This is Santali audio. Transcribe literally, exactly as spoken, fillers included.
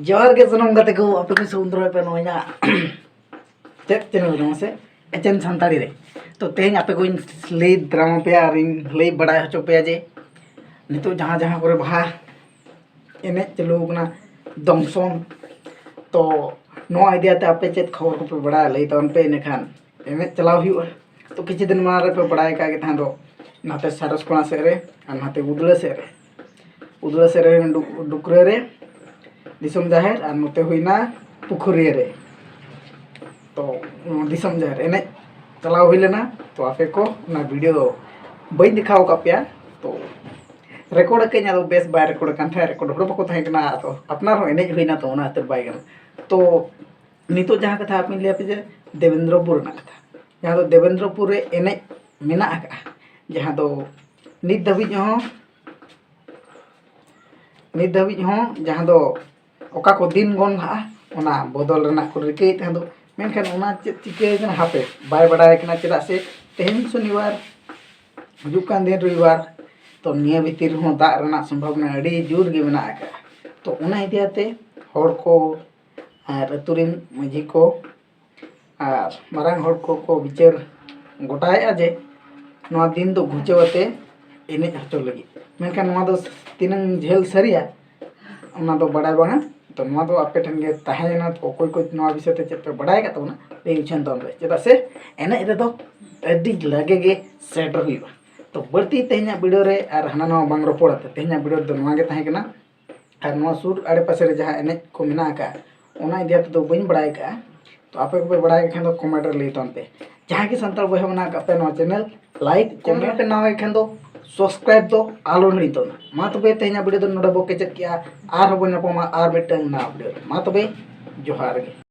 ᱡᱚᱦᱟᱨ ᱜᱮ ᱥᱟᱱᱟᱢ ᱜᱟᱛᱮ ᱠᱚ, ᱟᱯᱮ ᱠᱚ ᱥᱩᱱᱫᱚᱨ ᱯᱮ ᱱᱚᱣᱟ ᱤᱧᱟᱹᱜ ᱪᱮᱫ ᱪᱮᱱᱮᱞ ᱨᱮ ᱢᱟᱥᱮ, ᱮᱪᱮᱱ ᱥᱟᱱᱛᱟᱲᱤ ᱨᱮ᱾ ᱛᱚ ᱛᱮᱦᱮᱧ ᱟᱯᱮ ᱠᱚᱧ ᱞᱟᱹᱭ ᱫᱟᱨᱟᱢ ᱟᱯᱮᱭᱟ ᱟᱨᱤᱧ ᱞᱟᱹᱭ ᱵᱟᱲᱟᱭ ᱦᱚᱪᱚ ᱯᱮᱭᱟ ᱡᱮ ᱱᱤᱛᱚᱜ ᱡᱟᱦᱟᱸ ᱡᱟᱦᱟᱸ ᱠᱚᱨᱮ ᱵᱟᱦᱟ ᱮᱱᱮᱡ ᱪᱟᱹᱞᱩ ᱟᱠᱟᱱᱟ, ᱫᱚᱝᱥᱚᱱ, ᱛᱚ ᱱᱚᱣᱟ ᱤᱫᱤ ᱠᱟᱛᱮ ᱟᱯᱮ ᱪᱮᱫ ᱠᱷᱚᱵᱚᱨ ᱠᱚᱯᱮ ᱵᱟᱲᱟᱭᱟ ᱞᱟᱹᱭ ᱛᱟᱵᱚᱱ ᱯᱮ, ᱤᱱᱟᱹᱠᱷᱟᱱ ᱮᱱᱮᱡ ᱪᱟᱞᱟᱣ ᱦᱩᱭᱩᱜᱼᱟ᱾ ᱛᱚ ᱠᱤᱪᱷᱩ ᱫᱤᱱ ᱢᱟᱲᱟᱝ ᱨᱮᱯᱮ ᱵᱟᱲᱟᱭ ᱟᱠᱟᱫ ᱜᱮ ᱛᱟᱦᱮᱸ ᱫᱚ, ᱱᱟᱛᱮ ᱥᱟᱨᱚᱥ ᱠᱚᱲᱟ ᱥᱮᱫ ᱨᱮ ᱟᱨ ᱱᱟᱛᱮ ᱩᱫᱽᱲᱟ ᱥᱮᱫ ᱨᱮ, ᱩᱫᱽᱲᱟ ᱥᱮᱫ ᱨᱮ ᱰᱩ- ᱰᱩᱠᱨᱟᱹ ᱨᱮ ᱫᱤᱥᱚᱢ ᱡᱟᱦᱮᱨ, ᱟᱨ ᱱᱚᱛᱮ ᱦᱩᱭᱱᱟ ᱯᱩᱠᱷᱩᱨᱤᱭᱟᱹ ᱨᱮ᱾ ᱛᱚ ᱫᱤᱥᱚᱢ ᱡᱟᱦᱮᱨ ᱮᱱᱮᱡ ᱪᱟᱞᱟᱣ ᱦᱩᱭ ᱞᱮᱱᱟ᱾ ᱛᱚ ᱟᱯᱮ ᱠᱚ ᱚᱱᱟ ᱵᱷᱤᱰᱤᱭᱳ ᱫᱚ ᱵᱟᱹᱧ ᱫᱮᱠᱷᱟᱣ ᱟᱠᱟᱫ ᱯᱮᱭᱟ᱾ ᱛᱚ ᱨᱮᱠᱚᱨᱰ ᱟᱠᱟᱫᱟᱹᱧ, ᱟᱫᱚ ᱵᱮᱥ ᱵᱟᱭ ᱨᱮᱠᱚᱨᱰ ᱟᱠᱟᱱ ᱛᱟᱦᱮᱸᱫ, ᱨᱮᱠᱚᱨᱰ ᱦᱚᱲ ᱵᱟᱠᱚ ᱛᱟᱦᱮᱸ ᱠᱟᱱᱟ, ᱟᱫᱚ ᱟᱯᱱᱟᱨ ᱦᱚᱸ ᱮᱱᱮᱡ ᱦᱩᱭᱱᱟ, ᱛᱚ ᱚᱱᱟ ᱠᱷᱟᱹᱛᱤᱨ ᱵᱟᱭ ᱜᱟᱱᱚᱜ᱾ ᱛᱚ ᱱᱤᱛᱚᱜ ᱡᱟᱦᱟᱸ ᱠᱟᱛᱷᱟ ᱟᱯᱮᱧ ᱞᱟᱹᱭ ᱟᱯᱮ ᱡᱮ ᱫᱮᱵᱮᱱᱫᱨᱚᱯᱩᱨ ᱨᱮᱱᱟᱜ ᱠᱟᱛᱷᱟ, ᱡᱟᱦᱟᱸ ᱫᱚ ᱫᱮᱵᱮᱱᱫᱨᱚᱯᱩᱨ ᱨᱮ ᱮᱱᱮᱡ ᱢᱮᱱᱟᱜ ᱟᱠᱟᱫᱼᱟ, ᱡᱟᱦᱟᱸ ᱫᱚ ᱱᱤᱛ ᱫᱷᱟᱹᱵᱤᱡ ᱦᱚᱸ ᱱᱤᱛ ᱫᱷᱟᱹᱵᱤᱡ ᱦᱚᱸ ᱡᱟᱦᱟᱸ ᱫᱚ ᱚᱠᱟ ᱠᱚ ᱫᱤᱱ ᱜᱚᱱ ᱞᱟᱦᱟᱜᱼᱟ, ᱚᱱᱟ ᱵᱚᱫᱚᱞ ᱨᱮᱱᱟᱜ ᱠᱚ ᱨᱤᱠᱟᱹᱭᱮᱫ ᱛᱟᱦᱮᱸ ᱫᱚ, ᱢᱮᱱᱠᱷᱟᱱ ᱚᱱᱟ ᱪᱮᱫ ᱪᱤᱠᱟᱹ ᱟᱠᱟᱱᱟ ᱦᱟᱯᱮ ᱵᱟᱭ ᱵᱟᱰᱟᱭ ᱠᱟᱱᱟ᱾ ᱪᱮᱫᱟᱜ ᱥᱮ ᱛᱮᱦᱮᱧ ᱥᱚᱱᱤᱵᱟᱨ, ᱦᱤᱡᱩᱜ ᱠᱟᱱ ᱫᱤᱱ ᱨᱚᱵᱤᱵᱟᱨ, ᱛᱚ ᱱᱤᱭᱟᱹ ᱵᱷᱤᱛᱤᱨ ᱨᱮᱦᱚᱸ ᱫᱟᱜ ᱨᱮᱱᱟᱜ ᱥᱚᱢᱵᱷᱟᱵᱚᱱᱟ ᱟᱹᱰᱤ ᱡᱳᱨ ᱜᱮ ᱢᱮᱱᱟᱜ ᱟᱠᱟᱫᱼᱟ᱾ ᱛᱚ ᱚᱱᱟ ᱤᱫᱤ ᱠᱟᱛᱮ ᱦᱚᱲ ᱠᱚ ᱟᱨ ᱟᱹᱛᱩ ᱨᱮᱱ ᱢᱟᱹᱡᱷᱤ ᱠᱚ ᱟᱨ ᱢᱟᱨᱟᱝ ᱦᱚᱲ ᱠᱚᱠᱚ ᱵᱤᱪᱟᱹᱨ ᱜᱚᱴᱟᱭᱮᱫᱼᱟ ᱡᱮ ᱱᱚᱣᱟ ᱫᱤᱱ ᱫᱚ ᱜᱷᱩᱪᱟᱹᱣ ᱟᱛᱮ ᱮᱱᱮᱡ ᱦᱚᱪᱚ ᱞᱟᱹᱜᱤᱫ᱾ ᱢᱮᱱᱠᱷᱟᱱ ᱱᱚᱣᱟ ᱫᱚ ᱛᱤᱱᱟᱹᱝ ᱡᱷᱟᱹᱞ ᱥᱟᱹᱨᱤᱭᱟ, ᱚᱱᱟ ᱫᱚ ᱵᱟᱲᱟᱭ ᱵᱟᱝᱟ᱾ ᱛᱚ ᱱᱚᱣᱟ ᱫᱚ ᱟᱯᱮ ᱴᱷᱮᱱ ᱜᱮ ᱛᱟᱦᱮᱸᱭᱮᱱᱟ᱾ ᱛᱚ ᱚᱠᱚᱭ ᱠᱚ ᱱᱚᱣᱟ ᱵᱤᱥᱚᱭ ᱛᱮ ᱪᱮᱫ ᱯᱮ ᱵᱟᱲᱟᱭ ᱟᱠᱟᱫ ᱛᱟᱵᱚᱱᱟ, ᱞᱟᱹᱭ ᱩᱪᱷᱟᱹᱱ ᱛᱟᱵᱚᱱ ᱯᱮ, ᱪᱮᱫᱟᱜ ᱥᱮ ᱮᱱᱮᱡ ᱨᱮᱫᱚ ᱟᱹᱰᱤ ᱞᱟᱜᱮ ᱜᱮ ᱥᱮᱴᱮᱨ ᱦᱩᱭᱩᱜᱼᱟ᱾ ᱛᱚ ᱵᱟᱹᱲᱛᱤ ᱛᱮᱦᱮᱧᱟᱜ ᱵᱷᱤᱰᱤᱭᱳ ᱨᱮ ᱟᱨ ᱦᱟᱱᱟ ᱱᱟᱣᱟ ᱵᱟᱝ ᱨᱚᱯᱚᱲ ᱟᱛᱮ, ᱛᱮᱦᱮᱧᱟᱜ ᱵᱷᱤᱰᱤᱭᱳ ᱨᱮᱫᱚ ᱱᱚᱣᱟ ᱜᱮ ᱛᱟᱦᱮᱸ ᱠᱟᱱᱟ᱾ ᱟᱨ ᱱᱚᱣᱟ ᱥᱩᱨ ᱟᱲᱮᱯᱟᱥᱮ ᱨᱮ ᱡᱟᱦᱟᱸ ᱮᱱᱮᱡ ᱠᱚ ᱢᱮᱱᱟᱜ ᱟᱠᱟᱫᱼᱟ, ᱚᱱᱟ ᱤᱫᱤ ᱠᱟᱛᱮ ᱫᱚ ᱵᱟᱹᱧ ᱵᱟᱲᱟᱭ ᱟᱠᱟᱫᱼᱟ᱾ ᱛᱚ ᱟᱯᱮ ᱠᱚᱯᱮ ᱵᱟᱲᱟᱭ ᱠᱷᱟᱱ ᱫᱚ ᱠᱚᱢᱮᱱᱴ ᱨᱮ ᱞᱟᱹᱭ ᱛᱟᱵᱚᱱ ᱯᱮ᱾ ᱡᱟᱦᱟᱸᱭ ᱜᱮ ᱥᱟᱱᱛᱟᱲ ᱵᱚᱭᱦᱟ ᱢᱮᱱᱟᱜ ᱟᱠᱟᱫ ᱯᱮ ᱱᱚᱣᱟ ᱪᱮᱱᱮᱞ ᱞᱟᱭᱤᱠ, ᱠᱚᱢᱮᱱᱴ ᱯᱮ ᱱᱟᱣᱟ ᱜᱮ ᱠᱷᱟᱱ ᱫᱚ ᱥᱟᱵᱥᱠᱨᱟᱭᱤᱵ ᱫᱚ ᱟᱞᱚ ᱦᱤᱲᱤᱧ ᱛᱟᱵᱚᱱᱟ᱾ ᱢᱟ ᱛᱚᱵᱮ ᱛᱮᱦᱮᱧᱟᱜ ᱵᱷᱤᱰᱤᱭᱳ ᱫᱚ ᱱᱚᱰᱮ ᱵᱚ ᱠᱮᱪᱮᱫ ᱠᱮᱜᱼᱟ᱾ ᱟᱨᱦᱚᱸ ᱵᱚᱱ ᱧᱟᱯᱟᱢᱟ ᱟᱨ ᱢᱤᱫᱴᱟᱝ ᱱᱟᱣᱟ ᱵᱷᱤᱰᱤᱭᱳ ᱨᱮ᱾ ᱢᱟ ᱛᱚᱵᱮ ᱡᱚᱦᱟᱨ ᱜᱮ᱾